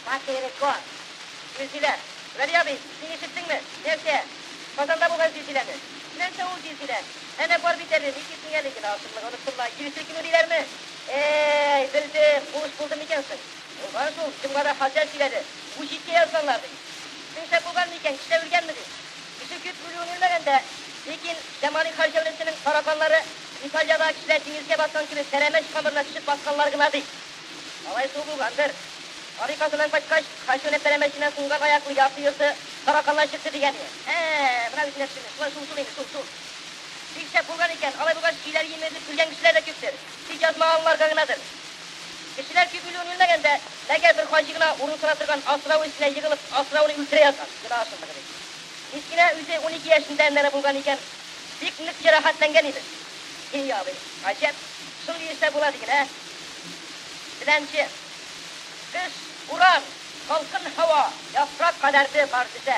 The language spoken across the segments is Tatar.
Хоккей рекорд. Зилзилә. Вәли абый, син ишеттеңме? Нәрсә? Казанда булган зилзиләне. Нәрсә ул зилзилә? Әнә бар бит әле, ник дисең әле, гөнаһ шомлыгы оныттым ла, җир селкенү диләрме? Әй, белдем, ул эш булды микән соң? Булган шул, җомгада хәзрәт сөйләде, гүҗиткә язганнар, ди. Чын шәп булган микән, кешеләр үлгәнме, ди. Кеше күп үлүен үлмәгән дә, ләкин Җамали Харҗәүлесенең тараканнары Италиядагы кешеләр диңгезгә баткан кебек пәрәмәч камырына төшеп батканлар гына, ди. Алай шул булгандыр. Абый Казаннан кайткач, Хаҗи пәрәмәченнән сунган аяклы ярты йорты тараканнар чыкты дигән иде. Ә, менә үзенә төшенде. Шулай шул шул инде, шул, шул. Бик шәп булган икән. Алай булгач, өйләре имезеп үлгән кешеләр дә күптер. Тик язмаганларга гынадыр. Кешеләр күп үлүен үлмәгән дә, мәгәр бер хаҗи гына урын сора торган асрау өстенә егылып, асрауны үлтерә язган. Гөнаһ шомлыгы бит. Мискинә үзе 12 яшендә нәре булган икән. Бик нык җәрәхәтләнгән имеш. И абый, гаҗәп, шундый эш тә була диген, ә? Теләнче. Кыш, буран, салкын һава, яфрак кадәрде кар төшә.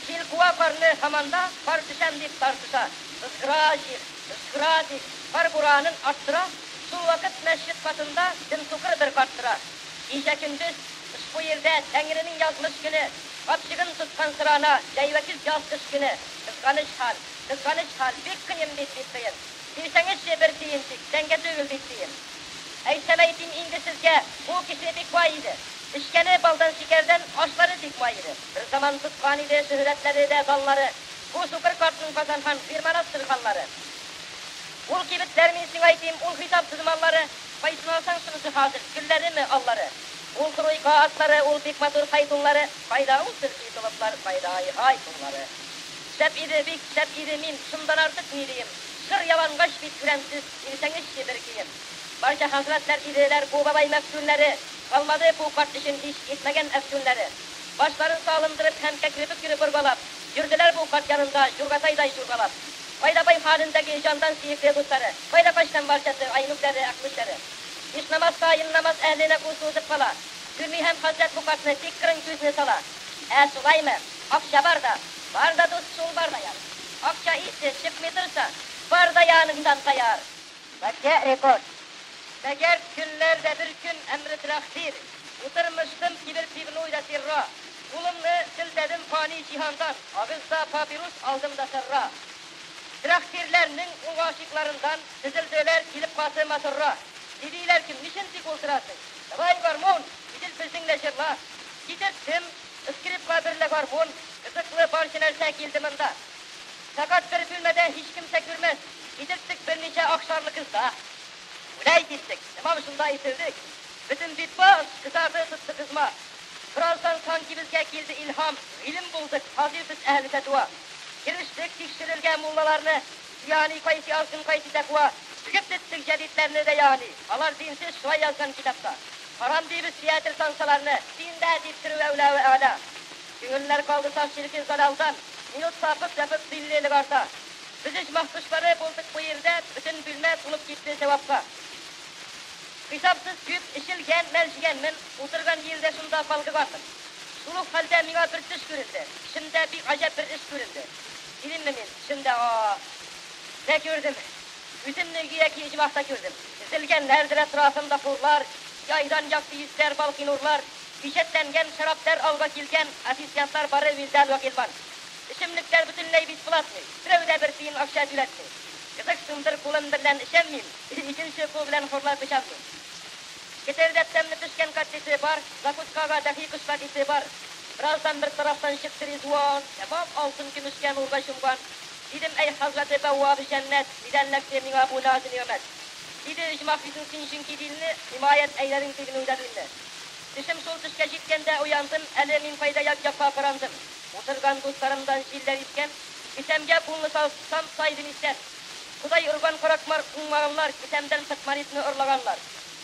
Җил куа карны, һаман да кар төшәм дип тартыша. Ызгыра җил, ызгыра тик, кар буранын арттыра. Шул вакыт мәсҗед катында дөм сукыр бер карт тора. Гиҗә-көндез ошбу йирдә Тәңренең язмыш көне, капчыгын тоткан сырана, җәй вә көз, яз, кыш көне. Кызганыч хәл, кызганыч хәл, бик кыен бит, бик кыен. Бирсәңезче бер тиенчек, тәңкә түгел бит тиен. Әйтсәм әйтим инде сезгә, бу кеше бик бай иде. Эчкәне балдан шикәрдән, ашлары тик май иде. Берзаман тоткан иде шөһрәтләре дә данлары, бу сукыр картның Казан һәм Гыйрманастыр ханнары. Ул кибетләр, мин сиңа әйтим, ул хисапсыз маллары, кайсын алсаң шунысы хәзер, гөлләреме, аллары. Ул тройка атлары, ул бик матур файтунлары, кайда ул төрки толыплар, кайда ай-һай туннары. Шәп иде, бик шәп иде, мин шундан артык ни дием, шыр ялангач бит күрәмсез, бирсәңезче бер кием. Барча хәзрәтләр иделәр бу бабай мәфтүннәре, калмады бу карт өчен һич итмәгән әфсүннәре. Башларын салындырып һәм кәкре-бөкре боргалап, йөрделәр бу карт янында юргатайдай жургалап. Кайда бай хәлендәге җандан сөекле дуслары, кайда качкан барчасы, айнүкләре, әкмүшләре. Иш намаз саен намаз әһленә кул сузып кала, күрми һәм хәзрәт бу картны тик кырын күзне сала. Ә шулаймы? Акча бар да, бар да дус шул бар да яр. Акча исе чыкмый торса, бар да яныңдан таяр. Бәккә рекорд. Мәгәр көнләрдә бер көн әмре тәкъдир, утырмыштым кибер пивнуйда сирра. Кулымны селтәдем фани җиһандан, агызда папирус алдым да сырра. Трахтирләрнең ул гашыйкларындан тезелделәр килеп каты масырра. Диделәр кем, ничен тик утырасың? Давай гармун, кител безнеңлә җырла. Китерттем, скрипка берлә гармун, кызыклы барча нәрсә килде монда. Фәкать бер бүлмәдә һич кемсә күрмәс, китерттек берничә акшарлы кызда. Гуләй киттек, тәмам шунда исердек. Бөтен бит баш кызарды тотты кызма. Бераздан санки безгә килде илһам, гыйлем булдык, хазир без әһле фәтва. Кирештек тикшерергә муллаларны, ягъни кайсы азгын, кайсы тәкъва. Сүгеп беттек җәдидләрне дә ягъни, алар динсез шулай язган китапта. Харам дибез театр тансаларны, диндә дип тору әүлә вә әгъла. Күңелләр калды саф чиркин залалдан, минут сапып япып динлелек арта. Без оҗмах кошлары булдык бу йирдә, бөтен бүлмә тулып китте сәвапка. Хисапсыз күп эчелгән мәл җигәнмен, утырган йирдә шунда калгыганмын. Шул ук хәлдә миңа бер төш күренде, төшемдә бик гаҗәп бер эш күренде. Дидемме мин, төшемдә, а-а. Нә күрдем? Үземне гүяки оҗмахта күрдем. Тезелгәннәрдер әтрафымда хурлар, яйдан якты йөзләр, балкый нурлар, пичәтләнгән шәрабләр алга килгән, официантлар бары вилдан вә гыйльман. Эчемлекләр бөтенләй бесплатный, берәү дә бер тиен акча түләтми. Кызыксындыр кулым берлән эчәм мин, икенче кул белән хурлар кочам мин. Кетердәп тәмле пешкән котлеты бар, закускага дәхи кошлар ите бар. Бераздан бер тарафтан чыкты Ризван, тәмам алтын көмешкә нурга чумган. Дидем, әй хәзрәте бәввабы җәннәт, нидән эләкте миңа бу назы нигъмәт? Диде, оҗмах дисең син чөнки динне, химаять әйләдең тегенүдә динне. Төшем шул төшкә җиткәндә уяндым, әле мин кайда як-якка карандым. Утырган дусларымдан җилләр искән, кесәмгә кулны салсам тайдым истән. Ходай орган каракмар уңмаганлар, кесәмдән портмонетны орлаганлар.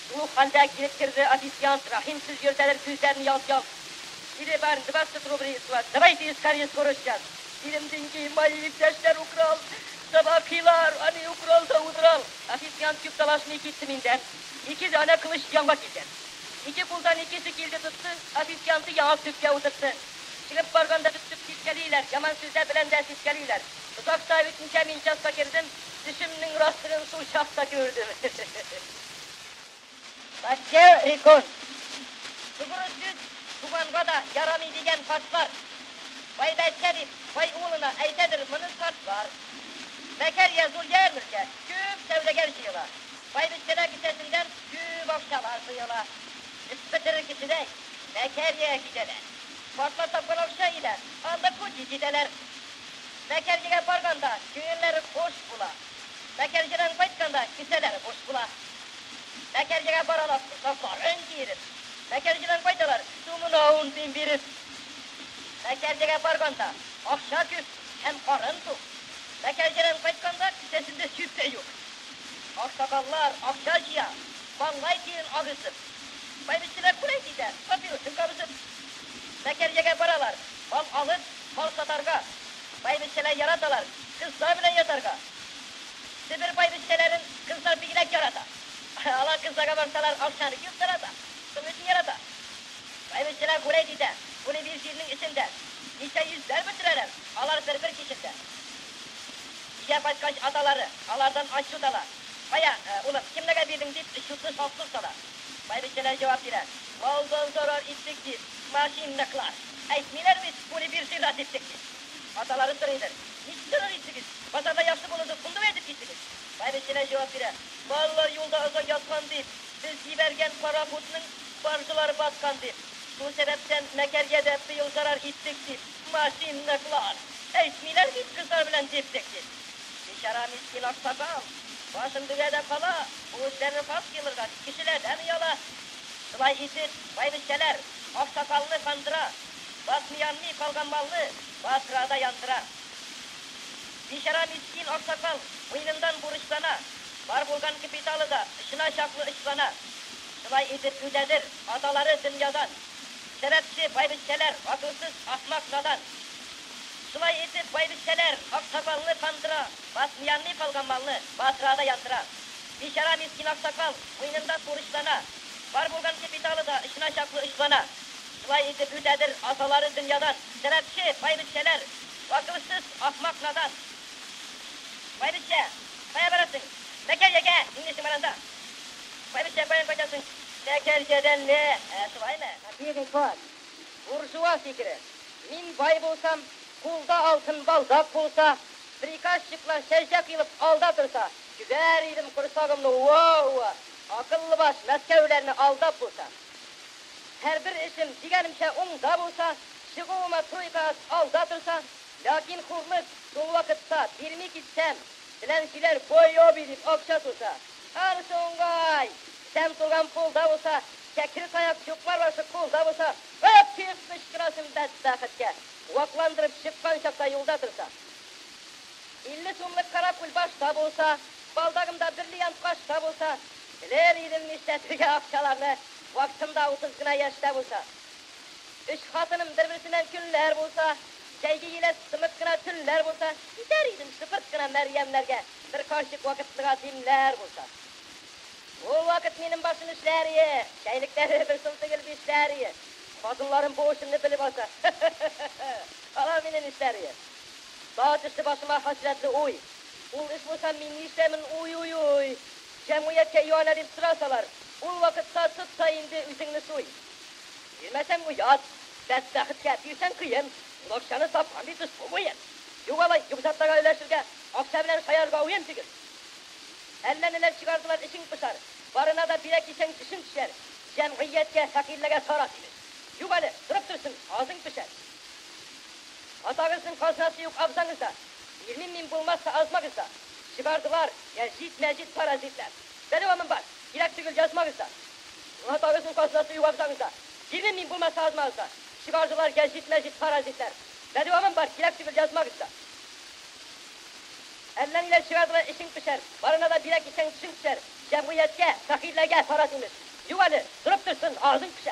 Шул ук хәлдә килеп керде официант, рәхимсез йөртәдер күзләрен ялт-ялт. Диде, барин, 20 рублей с вас, давайте скорее скоро сейчас. Дидем, деньги мои иптәшләр украл, собакилар, они украл да удрал. Официант күп талашмый китте миндән. Ике данә кылыч янга килгән. Ике кулдан икесе килде тотты, официанты яңак төпкә утыртты. Чыгып барганда төп типкәлиләр, яман сүзләр белән дә сискәлиләр. Озак та үтмичә мин часта кердем, төшемнең растлыгын шул чакта күрдем. Бәккә рекорд. Тугры сүз, Дошманга да ярамый дигән картлар. Байбәтчә дип, бай улына әйтәдер моны картлар. Мәкәргә зур ярмәркә, күп сәүдәгәр җыела. Байбичәләр кесәсеннән күп акчалар сыела. Эш бетерер кешедәй, Мәкәргә китәләр. Картлар тапкан акча илә анда кутить итәләр. Мәкәргә барганда күңелләре хуш була. Мәкәргәдән кайтканда кесәләре буш була. Мәкәргә баралар корсакларын киереп. Мәкәргәдән кайталар сумына 10 тиен биреп. Мәкәргә барганда акча күп һәм карын тук. Мәкәргәдән кайтканда кесәсендә чүп тә юк. Аксакаллар акча җыя, маңгай тирен агызып. Байбичәләр курай итә, папиросын кабызып. Мәкәргә баралар, мал алып, мал сатарга. Байбичәләр яраталар, кызлар белән ятарга. Себер байбичәләрен кызлар бигрәк ярата. Алар кызларга барсалар акчаны күп тарата. Шуның өчен ярата. Байбичәләр гулять итә, буны бер җирнең эчендә. Ничә йөзләр бетерәләр, алар бер-бер кичендә. Өйгә кайткач аталары алардан ачу тала. Кая, улым, кемнәргә бирдең дип, счетны шартлы сала. Байбичәләр җавап бирә. Малдан зарар иттек дип, мошенниклар. Әйтмиләр бит, буны бер җирдә типтек дип. Аталары сорыйдыр. Ничек зарар иттегез? Базарда яхшы булды, шунда әйтеп киттегез. Байбичәләр җавап бирә. Маллар юлда озак яткан дип, без җибәргән пароходның баржалары баткан дип. Шул сәбәптән Мәкәргә дә быел зарар иттек дип, мошенниклар. Әйтмиләр бит кызлар белән типтек дип. Бичара мискин аксакал, башын бөгә дә кала, бу эшләрне фаш кылырга кешеләрдән ояла. Шулай итеп, байбичәләр аксакалны кандыра, батмый янмый калган малны батыра да яндыра. Бичара мискин аксакал муеныннан бурычлана, бар булган капиталы да очына чаклы очлана. Шулай итеп үтәдер аталары дөньядан. Сәбәпче байбичәләр акылсыз ахмак надан. Шулай итеп байбичәләр аксакалны кандыра, батмый янмый калган малны батыра да яндыра. Бичара мискин аксакал муеныннан бурычлана, бар булган капиталы да очына чаклы очлана. Шулай итеп үтәдер аталары дөньядан. Сәбәпче байбичәләр акылсыз ахмак надан. Байбичә, кая барасың? Мәкәргә, нинди эшең бар анда? Байбичә, каян кайтасың? Мәкәргәдәнме? Шулаймы? Табигый класс. Буржуа фикере. Мин бай булсам, кулда алтын балдак булса, приказчиклар сәҗдә кыйлып алда торса, күгәр идем корсагымны, уа-уа, акыллы баш Мәскәүләрне алдап булса. Һәрбер эшем дигәнемчә уңда булса, чыгуыма тройка алда торса, ләкин хурлык шул вакытта бирми китсәм, теләнчеләр бай абый дип акча сузса, анысы уңай. Кесәм тулган кулда булса, кәкре таяк чукмар башы кулда булса, өп дип кычкырасың бәдбәхеткә, вакландырып чыккан чакта юлда торса. 50 сумлык каракүл башта булса, балдагымда бриллиант кашта булса, белер идем нишләтергә акчаларны, вакытымда 30 гына яшьтә булса. Өч хатыным бер-берсеннән көнләр булса, җәйге җиләс тымык кына төннәр булса, китәр идем шыпырт кына Мәрьямнәргә, бер карчык вакытлыга димләр булса. Ул вакыт минем башым эшләр ие, чәйнекләре бер сум түгел бишләр ие. Хатынларым бу эшемне белеп алса, алар мине нишләр ие. Тагы төште башыма хәсрәтле уй. Ул эш булса мин нишләмен, уй-уй-уй. Җәмгыятькә иганә дип сорасалар, ул вакытта тот та инде үзеңне суй. Бирмәсәң оят, бәдбәхеткә бирсәң кыен, ул акчаны тапкан бит бу муен. Юк алай, юк затларга өләшергә, акча белән шаярырга уен түгел. Әллә ниләр чыгардылар, эчең пошар. Барына да бирә кисәң тешең төшәр. Җәмгыятькә, фәкыйрьләргә сарат имеш. Юк әле, торып торсын, азың пешәр. Атагызның казнасы юк абзаңызда. Бирмим мин булмаса азмагызда. Чыгардылар, гәҗит мәҗит паразитлар. Дәвамым бар, кирәк түгел язмагызда. Атагызның казнасы юк абзаңызда. Бирмим мин булмаса азмагызда. Чыгардылар гәҗит мәҗит паразитлар. Дәвамым бар, кирәк түгел язмагызда. Әллә ниләр чыгардылар, эчең пешәр. Барына да бирә кисәң тешең төшәр. Җәмгыятькә, фәкыйрьләргә сарат имеш. Юк әле, торып торсын, азың пешәр.